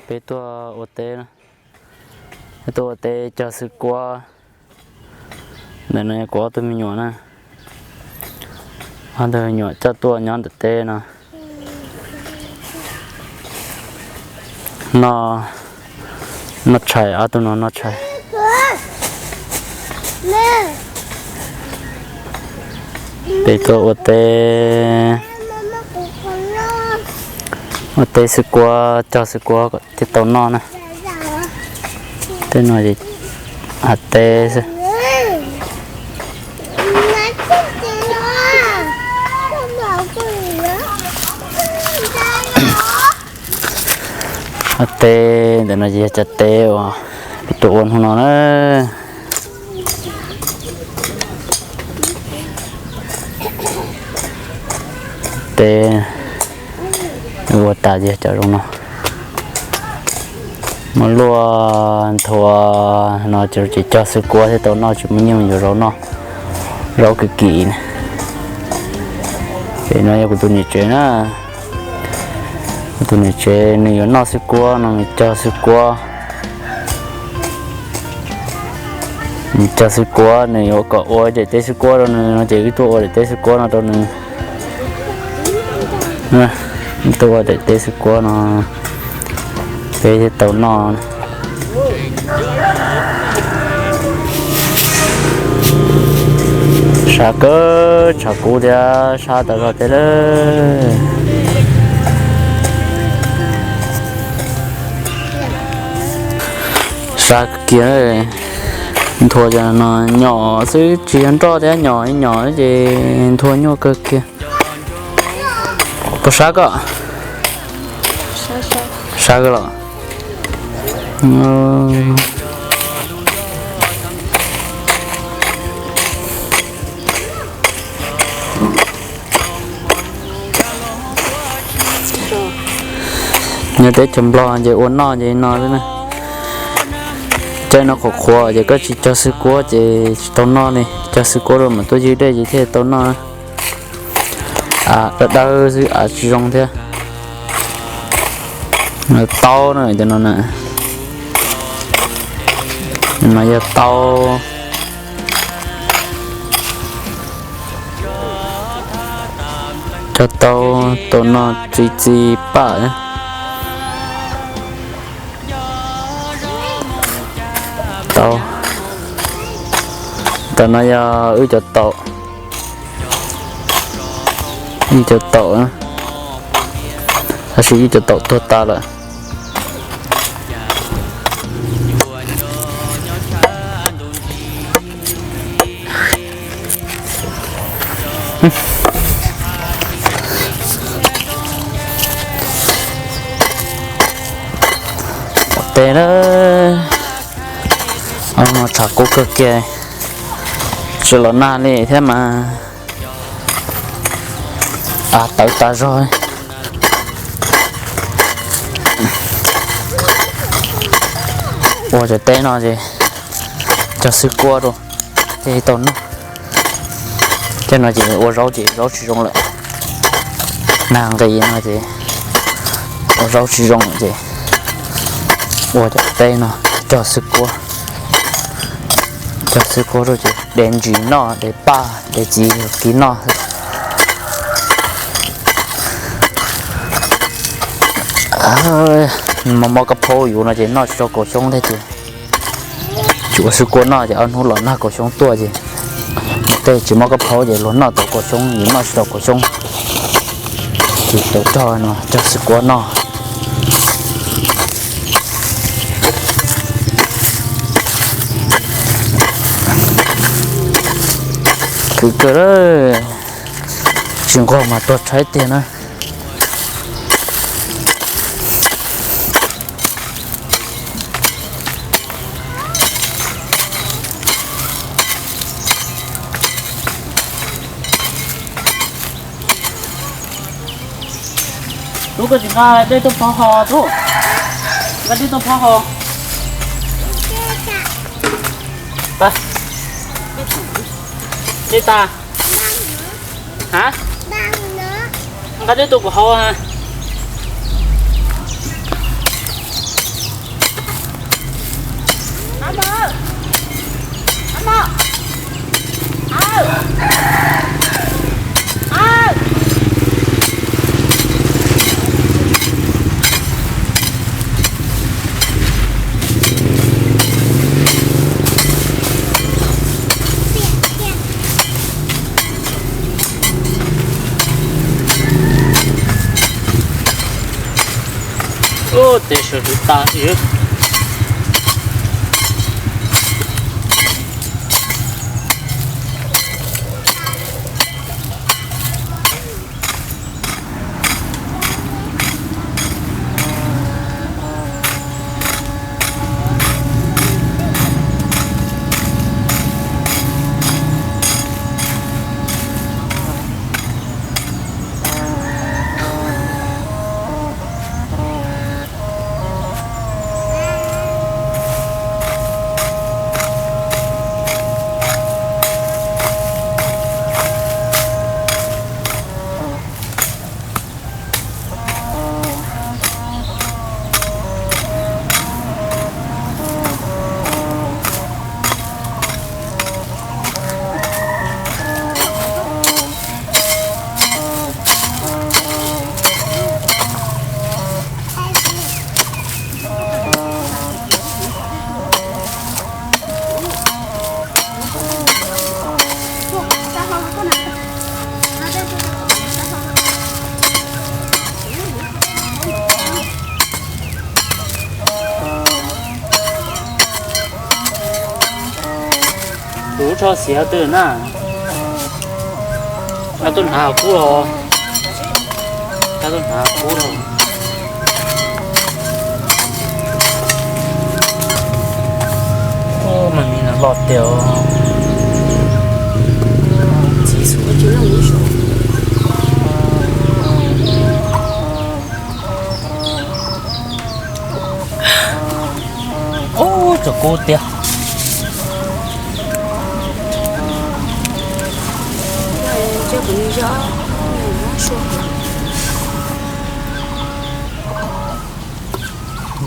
Peb tuaj ua teb, peb tuaj ua teb cog xwb kuab. Ntawm no kuv ob tug me nyuam na, ob tug me nyuam coj tuaj nyob ntawm teb no. Noj, noj tshais, ob tug no noj tshais. Peb tuaj ua teb, ua teb xwb kuab, cog xwb kuab kom thiaj tau noj na. Tej no hav teb xwb. Hav teb ntawm no ces yog cov teb uas peb tuaj ua hnub no na. Teb ua tas ces cov zoo no. Muab luaj nthua no ces cog xwb kuab thiaj tau noj, tsis muaj nyiaj mus yuav zaub noj, zaub kim kim na. Ces no yog kuv tus niam tsev na, kuv tus niam tsev nws yuav noj xwb kuab no nws cog xwb kuab. Nws cog xwb kuab, nws yuav kom ua daim teb xwb kuab rau nws no ces wb tuaj ua daim teb xwb kuab no rau nws. Wb tuaj ua daim teb xwb kuab no, peb thiaj tau noj. Sab kawg, tshav kub thiab sab tas zog thiab lawm. Sab kiag, nthua cov no nyom xwb tsis yog nroj thiab, nyom nyom ces nthua nyuaj kawg kiag. Puas sab koj? Sab kawg los? Nyob teb chaws Nplog ces ua noj ces no xwb na. Caij no qhuav qhuav ces koj tsis cog xwb kuab ces tsis tau noj li, cog xwb kuab rau mam tuaj ywg dej ces thiaj tau noj. Av dawb dawb xwb, av tsis zoo thiab. Taub na, cov no na, no yog taub. Cog taub tau noj txi txi paj. Taub, tam no yog wb cov taum, wb cov taum, tab sis wb cov taum tuag tas lawm. Ua teb na, tshav kub kawg kiag, tsis los nag li thiab mas. Av tawv tas zog. Ua cov teb no ces cog xwb kuab rau thiaj tau noj. Tej no ces ua zaub ces zaub tsis zoo lawm. Nag nqis no ces ua zaub tsis zoo lawm ces ua cov teb no cog xwb kuab. Cog xwb kuab rau ces de ntsis noj, de paj de txiv kiv noj. Mob mob kab phaub yus no ces noj tsis tau kaum xyoob thiab ces tsis ua xwb kuab noj ces ob hnub los nag kaum xyoob tuaj ces tej tsis mob kab phaub ces luag noj tau kaum xyoob, yus noj tsis tau kaum xyoob ces tau cog no cog xwb kuab noj. Khwv kawg, tsis nquag mas tuag tshaib tiag na. Tub, koj tsis nqa dej tuaj phov ho tub, nqa dej tuaj phov ho. Dej tas. Ha? Nqa dej tuaj kuv haus ha. Tus tas xwb. Tus tsho xiav twg na, koj tuaj hnav kub los, koj tuaj hnav kub los. Mas mi no loj tiag, txiv xwb. Ub, tsaus kub tiag.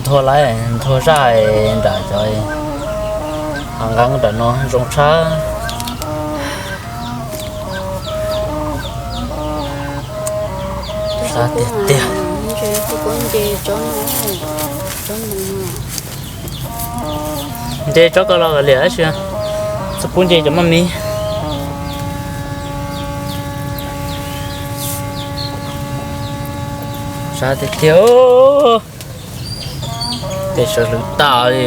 Nthua lawm, nthua zaj nram cov hav nqeeb nram no zoo tshaj. Sab tiag tiag. Nce tsob ko los liam tab sis txhob pub nce cov maj mib. Sab tiag tiag. Tej sawv hlwv tas li.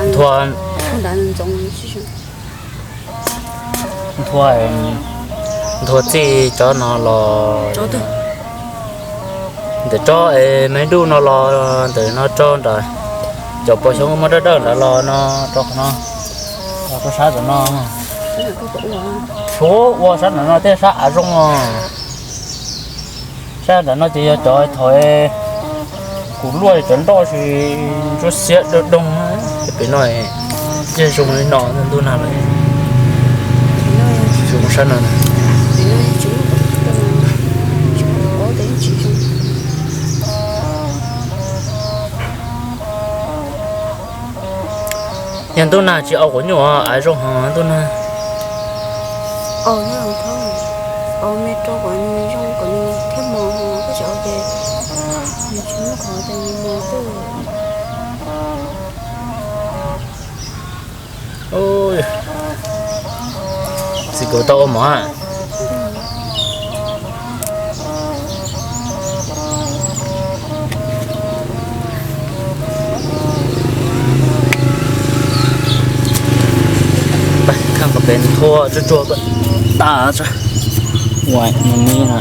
Nthua, nthua, nthua txij tsob no los ntawm tsob me duj no los ntawm no rau nram cov pos xyoob muaj dawb dawb ntawd los no rau qhov no, los rau sab ntawm no. Suav ua sab ntawm no tej sab av zoo os. Sab ntawm no ces yog cov thaum kuv luaj cov nroj si ntsuab xiab doog doog, ces pem no yeej zoo li no ntuj nag los zoo sab no. Yog ntuj nag tsis au quav nyuj av zoo heev ntuj nag. Txiv kuv tau ua mov. Peb nthua tsuag tsuag tas, ua me me no.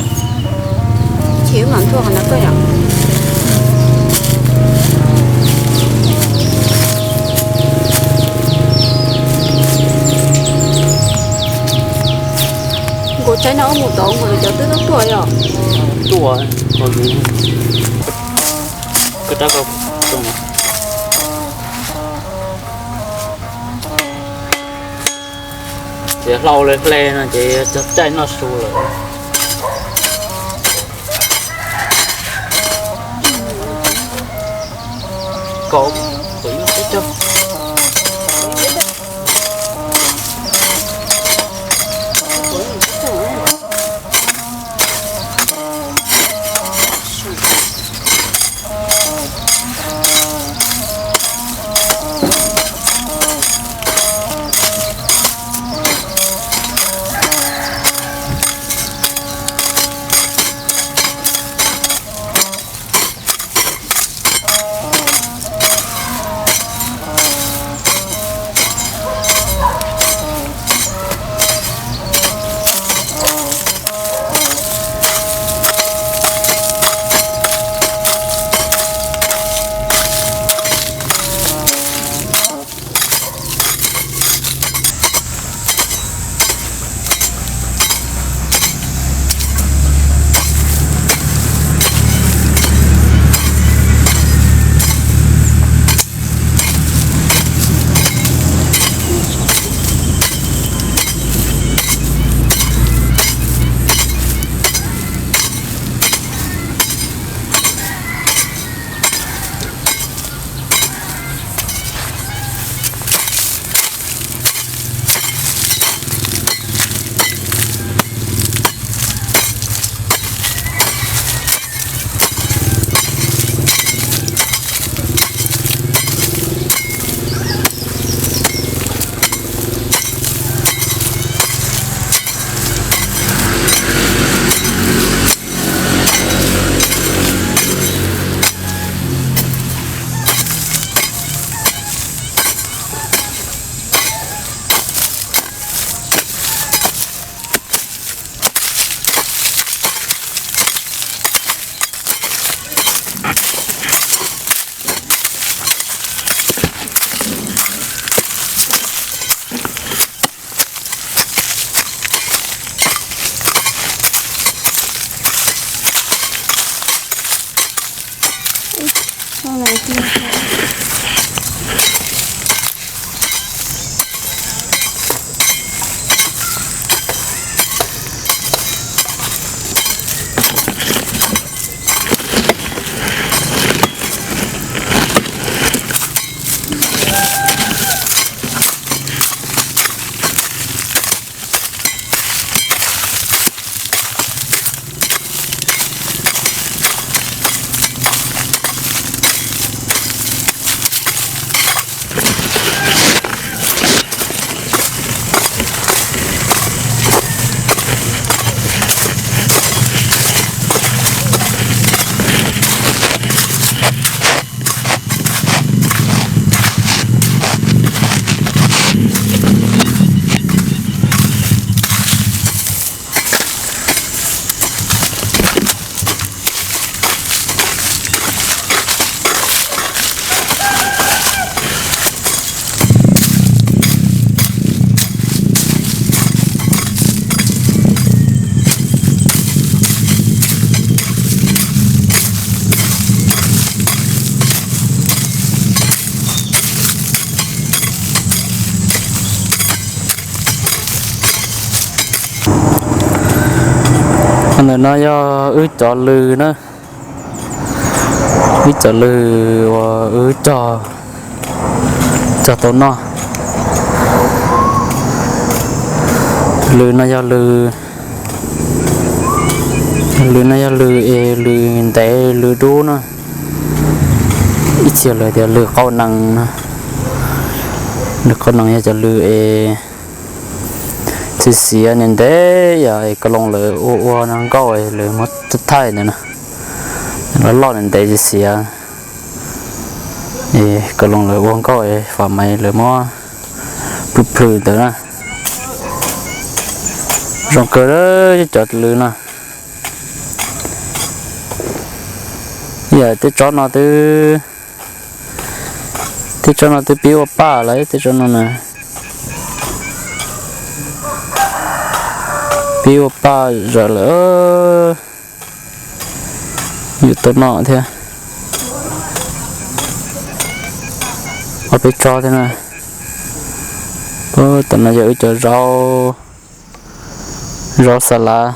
Nkaus tsaib no mus tod nkaus lawv cov twb tuaj tuaj yom. Tuaj, koj rab koj txog no. Ces hlau li hle no ces cog caij noj su lawm. Kaum, kaum ib, kaum ib. Ntawm no yog wb cov lws na, wb cov lws uas wb cog, cog tau noj. Lws no yog lws, lws no yog lws es lws ntev lws dub na. Ib txhia lawv tias lws qauj nees na. Lws qauj nees yog cov lws es txiv xiav ntev ntev yog es ka loos lawv ua ua no nkauj es lawv muab thaij ntawd na. Loj loj ntev ntev txiv xiav es ka loos lawv ua nkauj es fam maiv lawv muab plhws plhws ntawd na. Zoo kawg cov lws no. Yam tej tsob no twb, tej tsob no twb pib ua paj lawm, tej tsob no na pib ua paj zawm lawm. Yuav tau noj thiab. Ob peb tsob thiab na. Tam no yog wb cov zaub, zaub xa lav,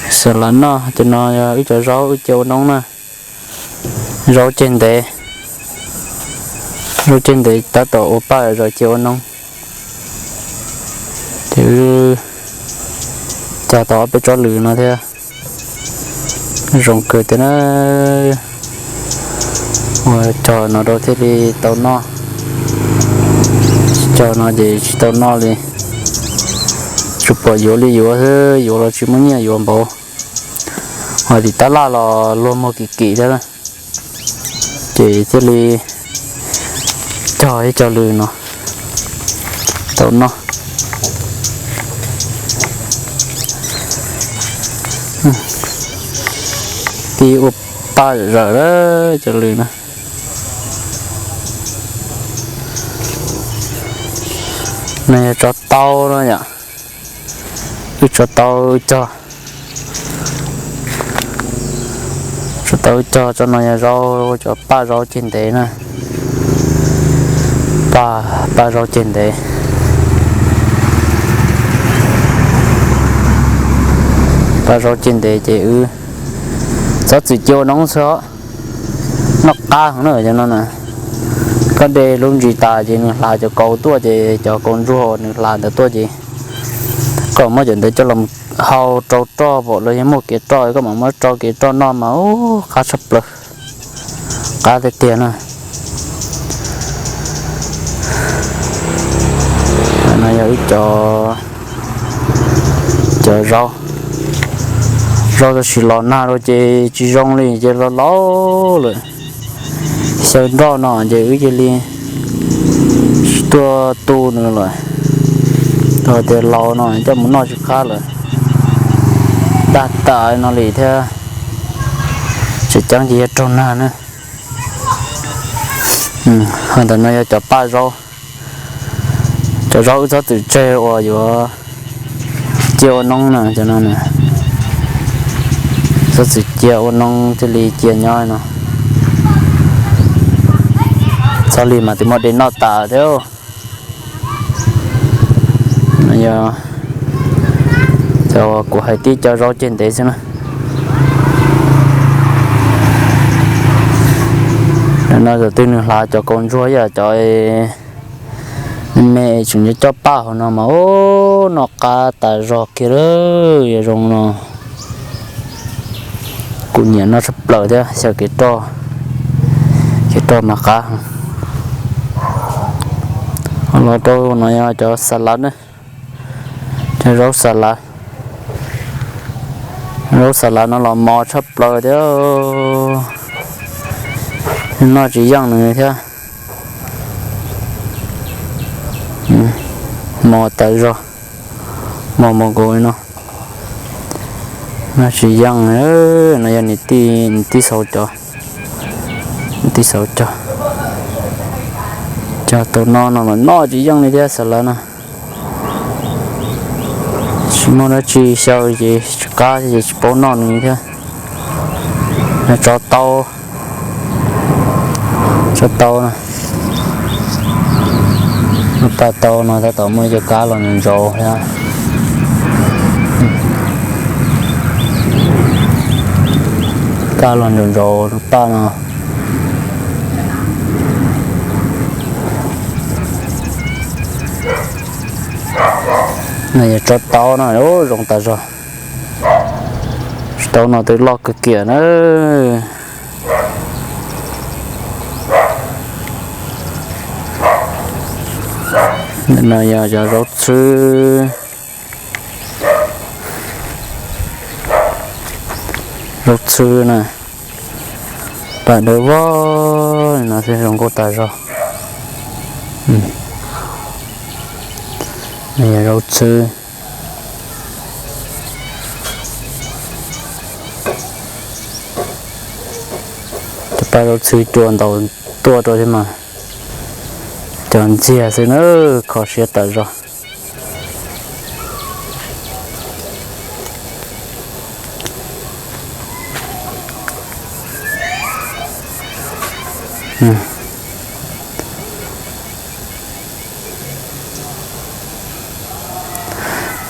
xa lav noj. Cov no yog wb cov zaub wb cia ua noob na. Zaub ceg ntev, zaub ceg ntev tab tom ua paj zaum cia ua noob. Ces wb cog tau ob peb tsob lws no thiab. Zoo kawg tiag na. Ua cog no rau thiaj li tau noj. Tsis cog no ces tsis tau noj li. Tsuas pom yuav li yuav xwb, yuav los tsis muaj nyiaj yuav npaum. Ho tim tab laj los luag muag kim kim thiab, ces thiaj li cog ib co lws no tau noj. Pib ua paj zawm lawm cov lws na. No yog tsob taub no yom. Wb tsob taub cog, tsob taub cog, tsob no yog zaub, cov paj zaub ceg ntev na. Paj, paj zaub ceg ntev. Paj zaub ceg ntev ces wb txhob txwm cia ua noob xwb os. Noj qab heev na cov no na. Koj de lub ntsis tas ces nws hlav cov kaus tuaj ces cov kaus ntsuag nws hlav ntawd tuaj ces koj muab cov ntawd coj los hau rau roj pom los yog muaj kev roj koj mam muab rau kev roj noj mas ub qab tshaj plaws. Qab tiag tiag na. No yog ib co, cov zaub, zaub tab sis los nag rau ces tsis zoo li ces los laus lawm. Xyaw nroj no ces wb cia li tsis tuaj tu nws lawm. Tau tias laus no coj mus noj tsis qab lawm. Dag tas no li thiab. Tseem ceeb ces yog raug nag na. Ho ntawm no yog cov paj zaub. Cov zaub wb txhob txwm tseg uas yuav cia ua noob na, cov no na. Txhob txwm cia ua noob thiaj li cia nyob no. Txhob li mas twb muaj de noj tas thiab. No yog cov kuv hais tib co zaub ceg ntev xwb na. No tam twg nws hlav cov kaus ntsuag yam cov me me tseem nyob coj paj hauv no mas ub noj qab tas zog kiag lawm zoo no. Kuv nyiam noj tshaj plaws thiab xyaw kev roj, kev roj mas qab. Los rau no yog cov xa lav na, cov zaub xa lav. Zaub xa lav no los mos tshaj plaws thiab, noj tsis yeej nws thiab. Mos tas zog, mos mos nkaus li no, noj tsis yeej. No yog niam tij xauv cov, niam tij xauv cog, cog tau no no los noj tsis yeej li thiab xa lav no. Tsis muaj dab tsi xyaw ces tsis qab ces tsis paub noj nws thiab. Tso tau, tso tau na, paj tau no tab tom muaj cov kab los nws ntsaus thiab. Paj los nraum nraud paj no. No yog tsob taub no, zoo tas zog. Tsob taub no twb loj kawg kiag na. No yog cov zaub txhwb. Zaub txhwb na, paj dawb vog li no xwb zoo nkauj tas zog. No yog zaub txhwb. Cov paj zaub txhwb cua ntaus tuaj rau thiab mas cov ntxiag xwb na, kho siab tas zog.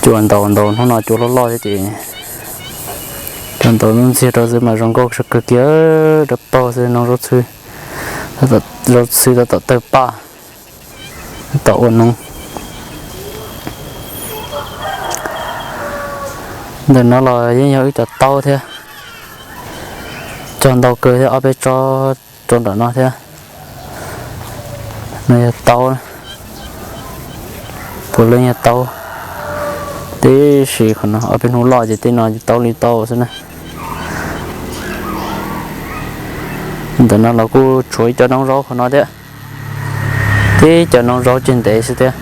Cua ntaus ntaus hnub no cua loj loj thiab ces cua ntaus lub ntxiag rau xwb mas zoo nkauj kawg kiag, rau paug xwb no zaub txhwb, zaub txhwb tab tom tawg paj, tab tom ua noob. Ntawm no los yeej yog wb cov taub thiab, cog ntau kawg thiab, ob peb tsob rau nram no thiab. No yog taub, puav leej yog taub, tiam sis qhov no ob peb hnub loj ces tej no taub li taub xwb na. Ntawm no los kuj tshuav ib co noob zaub qhov no thiab, tib co noob zaub tseg ntev xwb thiab.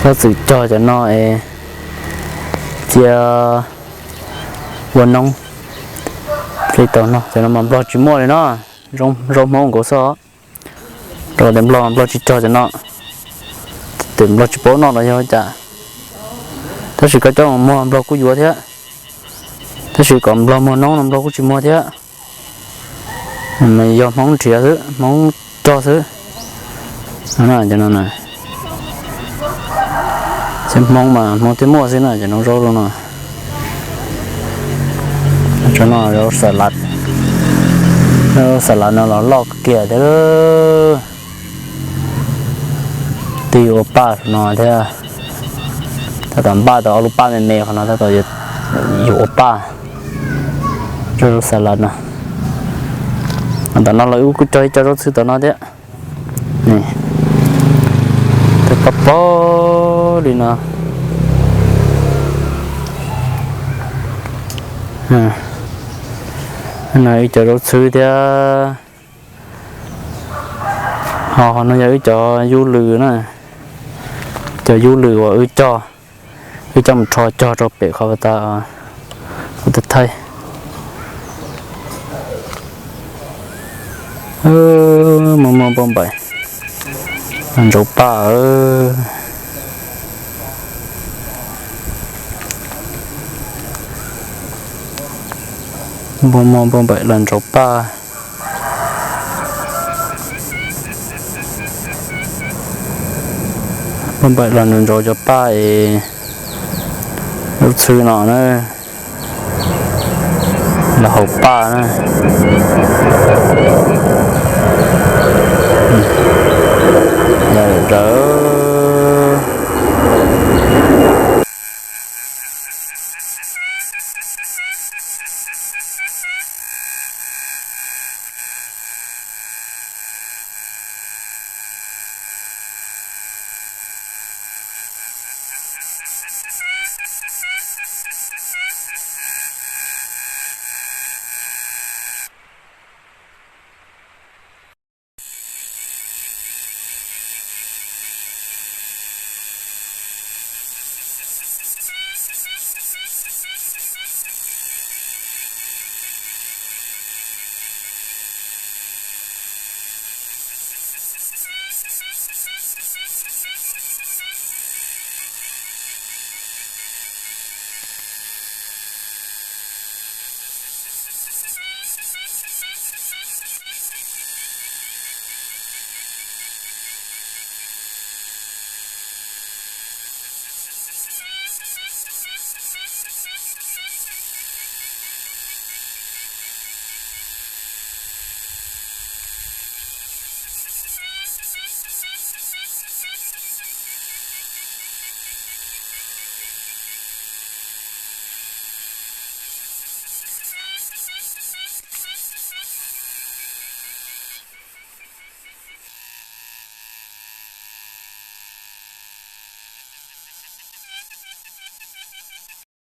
Tab txwm cog cov no es cia ua noob li tau no, cov no mas nplog tsis muaj li no, zaub Hmoob nkaus xwb os. Rau tias nplog, nplog tsis cog cov no, tias nplog tsis paub noj los yog cas. Tab sis koj coj mus muag nplog kuj yuav thiab, tab sis kom nplog muag noob no nplog kuj tsis muag thiab. Yog Hmoob nrhiav xwb, Hmoob cog xwb. Cov no, cov Hmoob mas Hmoob thiaj muaj xwb na, cov noob zaub no. Cov no zaub xas lav, zaub xas lav no los loj kiag thiab. Twb yuav ua paj no thiab, tab tom npaj tau ob lub paj me me qhov no tab tom yuav ua paj. Zaub xas lav no, ntawm no los wb kuj cog ib co zaub txhwb tom no thiab. Tawg paj pog li no. No ib co zaub txhwb thiab. Ho qhov no yog wb cov yub lws na, cov yub lws uas wb cog, wb coj mus rho cog rau pem qhov tas, qhov tas thaij. Muaj muaj npauj npaim los ntsaus paj. Muaj muaj npauj npaim los ntsaus paj. Npauj npaim los ntsaus cov paj es zaub txhwb no na, los haus paj na. Yog rawv